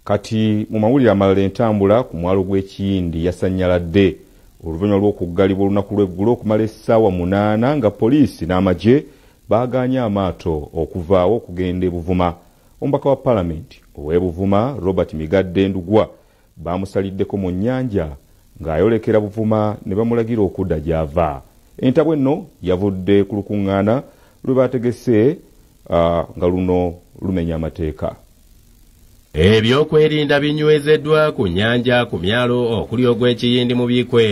Kati mu mawulire amalala, entambula ku mwalo gw'Ekiyindi yasanyaladde oluvannyuma lw'okuggalibwa olunaku lw'eggulo okumala essaawa 8 nga poliisi n'amagye baagaanye amaato okuvaawo okugenda e Buvuma. Omubaka wa Palamenti ow'e Buvuma Robert Migadde Ndugwa bamusaliddeko mu nnyanja ng'ayolekera Buvuma ne bamulagira okudda gy'ava. Entabwe nno yavudde ku lukuŋŋaana lwe baategese nga luno lumenya amateeka. Ebyokwerinda binywezeddwa ku nnyanja ku myalo okuli ogw'Ekiyindi mu Bikwe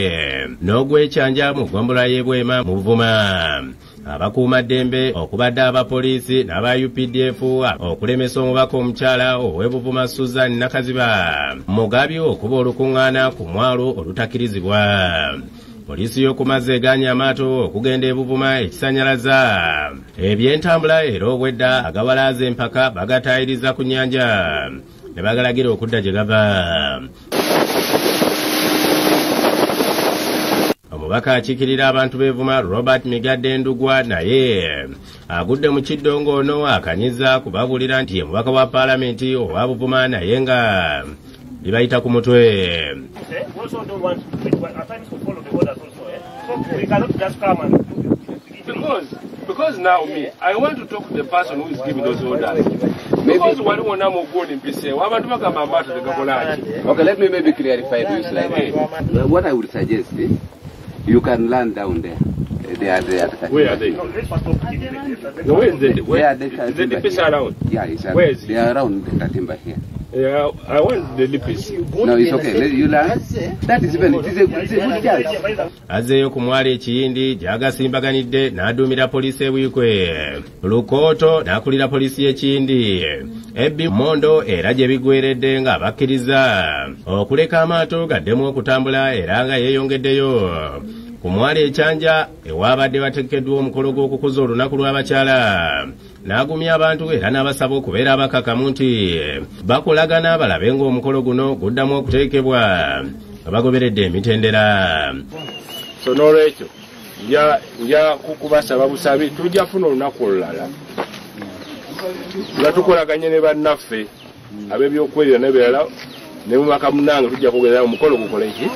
n'ogw'Ekyanja mu ggombolola y'e Bwema mu Buvuma. Abakuumaddembe okubadde abapoliisi n'aba UPDF okulemesa omubaka omukyala ow'e Buvuma Susan Nakaziba Mugabi okuba olukuŋŋaana ku mwalo olutakkirizibwa. Poliisi y'oku mazzi egaanye amaato okugenda e Buvuma ekisanyalaza ebyentambula, era obwedda agawalaaza empaka bagataayiriza ku nnyanja ne bagalagira okudda gye gava. Omubaka akiikirira abantu b'e Buvuma Robert Migadde Ndugwa naye agudde mu kiddo ng'ono akanyiza kubabuulira nti ye mubaka wa Paalamenti owa Buvuma naye nga bibayita ku mutwe. We also don't want to, at times to follow the orders also. Eh? So we cannot just come and Because now me, I want to talk to the person who is giving those orders. Because waliwo namwe mpiseewo abantu bagamba amaato tegakola ki. Okay, let me maybe clarify to you slightly. What I would suggest is you can land down there. They are there. Where are they? No, let's first talk to the No, where is the Where are the is the DPC around? Yeah, it's Where is it? They are around the Katimba here. Yeah, I want the DPC. No, it's okay. Let you land. That is even, it's a good chance. Azzeeyo ku mwalo Ekiyindi gy'agasimbaganidde n'aduumira poliisi e Buikwe Lukooto n'akulira poliisi y'Ekiyindi Ebbi Mondo, era gye bigweredde nga bakkiriza okuleka amaato gaddemu okutambula, era nga yeeyongeddeyo ku mwalo Ekyanja ewaabadde bateekeddwa omukolo gw'okukuza olunaku lw'abakyala n'agumya abantu era n'abasaba okubeera abakakamu nti bakolagana balabe ng'omukolo guno guddamu okuteekebwa nga bagoberedde emitendera. So n'olwekyo nja kukubasaba busabi, tujja funa olunaku olulala nga tukolaganye ne bannaffe ab'ebyokwerinda n'ebirala ne mubaka munnange, tujja kugenda omukolo gukole ki,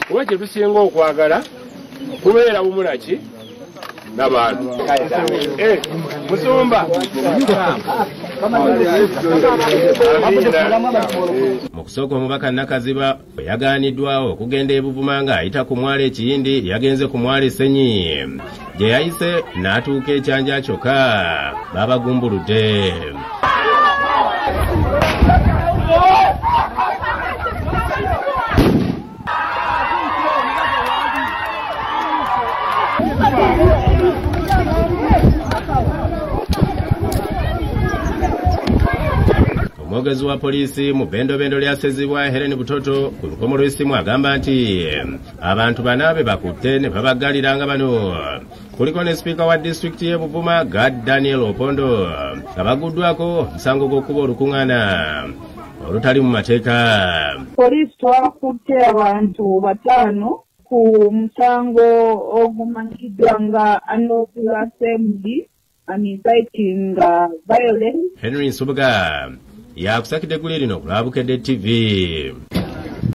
kuba kye tusinga okwagala kubeera bumu naki n'abantu. Musumba. Mu kusooka omubaka Nakaziba bwe yagaaniddwa okugenda e Buvuma ng'ayita ku mwalo Ekiyindi, yagenze ku mwalo Essenyi gye yayise n'atuuka Ekyanja kyokka babagumbuludde. Omwogezi wa poliisi mu bendobendo lya Ssezibwa Helen Butoto ku lukomo lw'essimu agamba nti abantu bana be bakutte ne babaggalira, nga bano kuliko ne sipiika wa disitulikiti y'e Buvuma Gad Daniel Opondo, nga baguddwako omusango gw'okuba olukuŋŋaana olutali mu mateeka. Poliisi twakutte abantu 5 ku musango ogumanyikiddwa nga unlawful assembly and inciting violence. Henry Nsubuga yakusakidde eggulire lino ku lwa Bukedde TV.